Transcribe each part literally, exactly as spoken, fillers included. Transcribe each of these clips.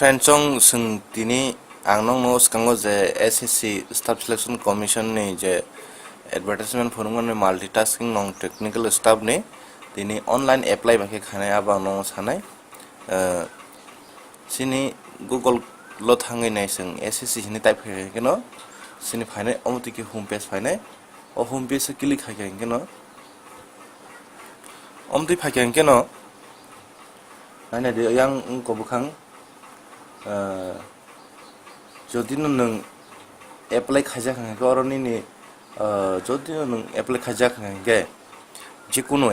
Friends, chwng tini ang nokno swkango je S S C Staff Selection Commission ni je advertisement phunukmani multitasking non technical staff ni tini online apply bai khe khanai, abo ang nokno sanai. Eh, chini Google lo thangwi nai chwng S S C hwnwi type khai khe no chini phainai, omo twi khe home page phainai. O home page o click khai khe no, omo twi phai khe no, naina di yang wngkha bwkhang. Ah, jodi no nwng apply khaijak hwnkhe oro nini, ah, jodi no nwng apply khaijak hwnkhe jikunu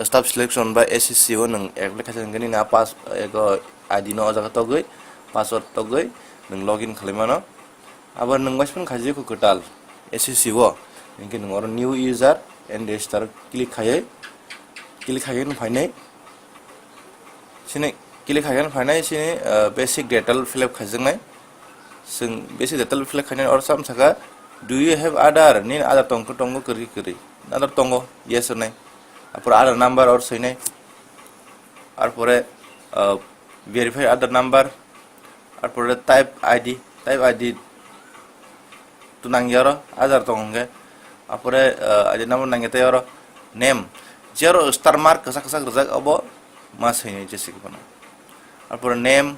staff selection ba S S C o nwng apply khaijak hwnkhe nini a pass ego I D no o jaga togwi, password togwi nwng login khlai mano. Abo nwng waispan khaijak kho kwtal S S C o, hinkhe nwng oro new user and register click khaiwi, click khaiwi nwng phainai. Chini click haikhe phainai chini, ah, basic detail fill up khaijaknai. Chwng basic detail fill up khainai oro sam saka, "Do you have Aadhaar?" Nini Aadhaar tongkhe tongo, kwrwi kwrwi. Aadhaar tongo, yes hwnai. Arpore Aadhaar number oro swinai. Arpore, ah, verify Aadhaar number. Arpore type I D, type I D. Twnang ya oro, Aadhaar tong hwnkhe. Apore, ah, I D number nangya tei oro name. Jero star mark kwchak kwchak rijak abo ma swi nai jesi kwbana. Apore name,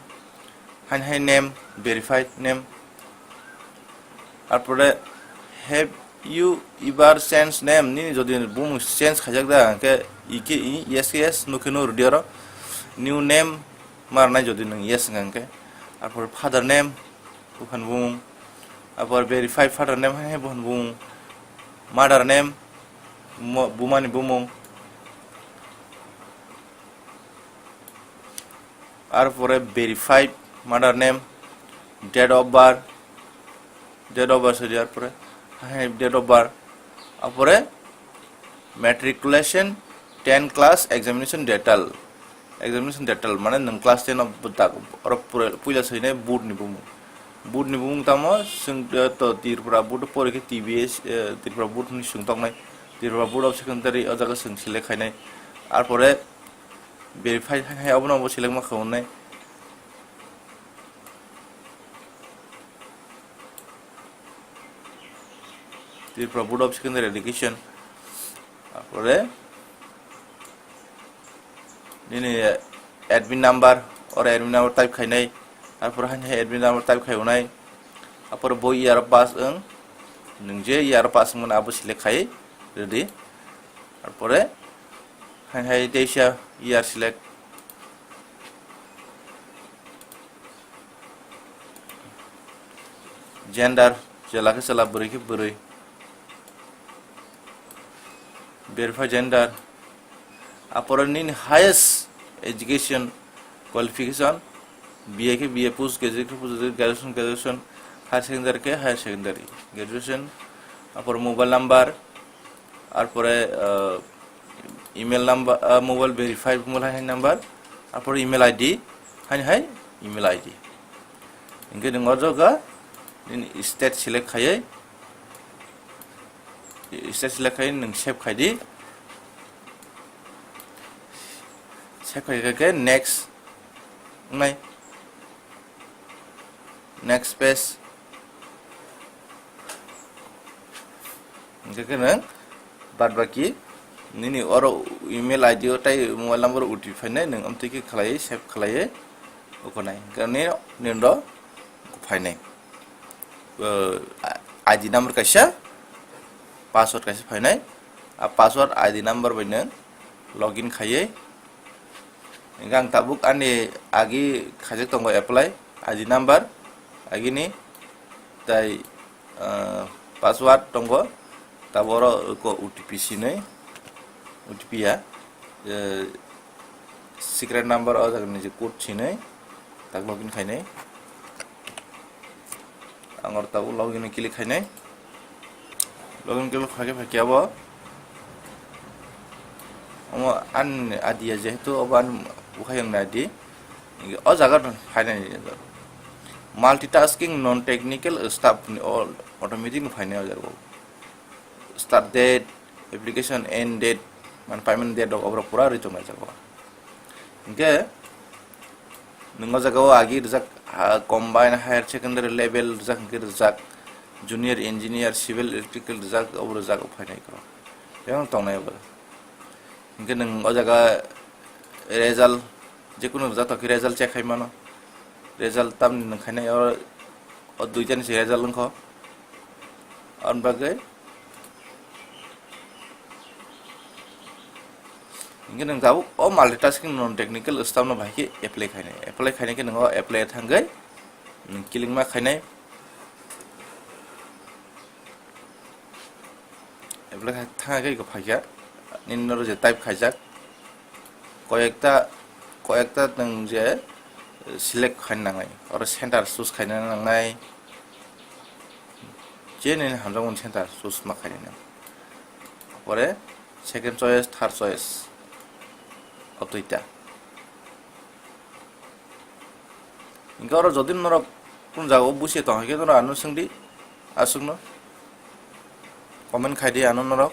hain hai name, verified name. Apore have you ever changed name? Nini jodi bumung change khaijak da hwnkhe ike i yes yes nukhe no rwdi oro. New name ma rwnai jodi nwng yes hwnkha hwnkhe. Apore father name, buphani bumung. Apor verified father name hai buphani bumung. Mother name, mo-, bumani bumung. Arpore verified mother name, date of birth, date of birth sori arpore, hai date of birth. Apore matriculation ten class examination detail. Examination detail mane nwng class ten o bwtak oro pura-, puila swinai board ni bumung. Board ni bumung tamo chwng, eh, to Tripura board o pori khe T B S, eh, Tripura board hwnwi swng toknai. Tripura board of secondary o jaga chwng select khainai. Arpore verify hai, hai abono bo select ma khaunai. Tripura Board of Secondary Education. Apore nini admin number, oro admin number type khainai, apore haini hai admin number type khai unai, apore bo year pass wng, nwng je year pass wngmani abo select khai rwdi, apore haini hai teisa year select. Gender, chwla khe chwla, bwrwi khe bwrwi. Verify gender. Apore nini highest education qualification, B A khe B A, post graduate khe post graduate, graduation, graduation, higher secondary khe higher secondary, graduation. Apore mobile number, arpore, ah, email number, ah, mobile verified mobile hai number, arpore email I D, hai hai email I D. Hinkhe nwng o jaga nini state select khaiwi, state select khaiwi nwng save khai di. Save khai khe next wngnai. Next page. Hingke khe nwng baad baki nini oro email I D o tei mobile number O T P phainai, nwng amtwi khe khlaiwi save khlaiwi ukonai. Hingke nini, nini oro phainai. O, I D number kaisa, password kaisa phainai. A password I D number bai nwng login khaiwi Hingke ang tabuk ani agi khaijak tongo apply, I D number agini, tai, ah, password tongo, tabuk oro ko O T P sinwi, O T P ya, eh, secret number o jaga ni je code sinwi, tak login khainai. Ang oro tabuk login click khainai. Login click khaikhe phaikhe abo. Omo ani I D ya, jehetu obo ani bukhai wngni I D. O jaga no phainai. Multitasking non technical staff ni all automatic no phainai o jaga. Start date, application end date, man payment date rok oborok pura ri tongmai jago. Hingke Nwng o jaga o agi rijak, ha, combine higher secondary level rijak, hwnkhe rijak, junior engineer, civil electrical rijak, obo rijak, o phainai kho. Yang tongnai obo. Hwnkhe nwng o jaga result, jekunu rijak tongkhe result check khai mano. Result tamni nwng khainai o, o duitani se result wngkho. Aboni bagwi Hingke nwng tabuk o multitasking non technical staff no bahai khe apply khainai. Apply khainai khe nwng o apply thangwi nwng kilingma khainai. Apply kha-, thangwi khe phaikha nini noro je type khaijak. Koyekta, koyekta nwng je select khaina nangnai. Oro center choose khaina nangnai. Je nini hamjakmani center choose ma khainai nwng. Pore second choice, third choice. O duita. Hingke oro jodi norok kunu jaga o busi tong, hingke norok ano swngdi, aswkno comment khaidi ano norok.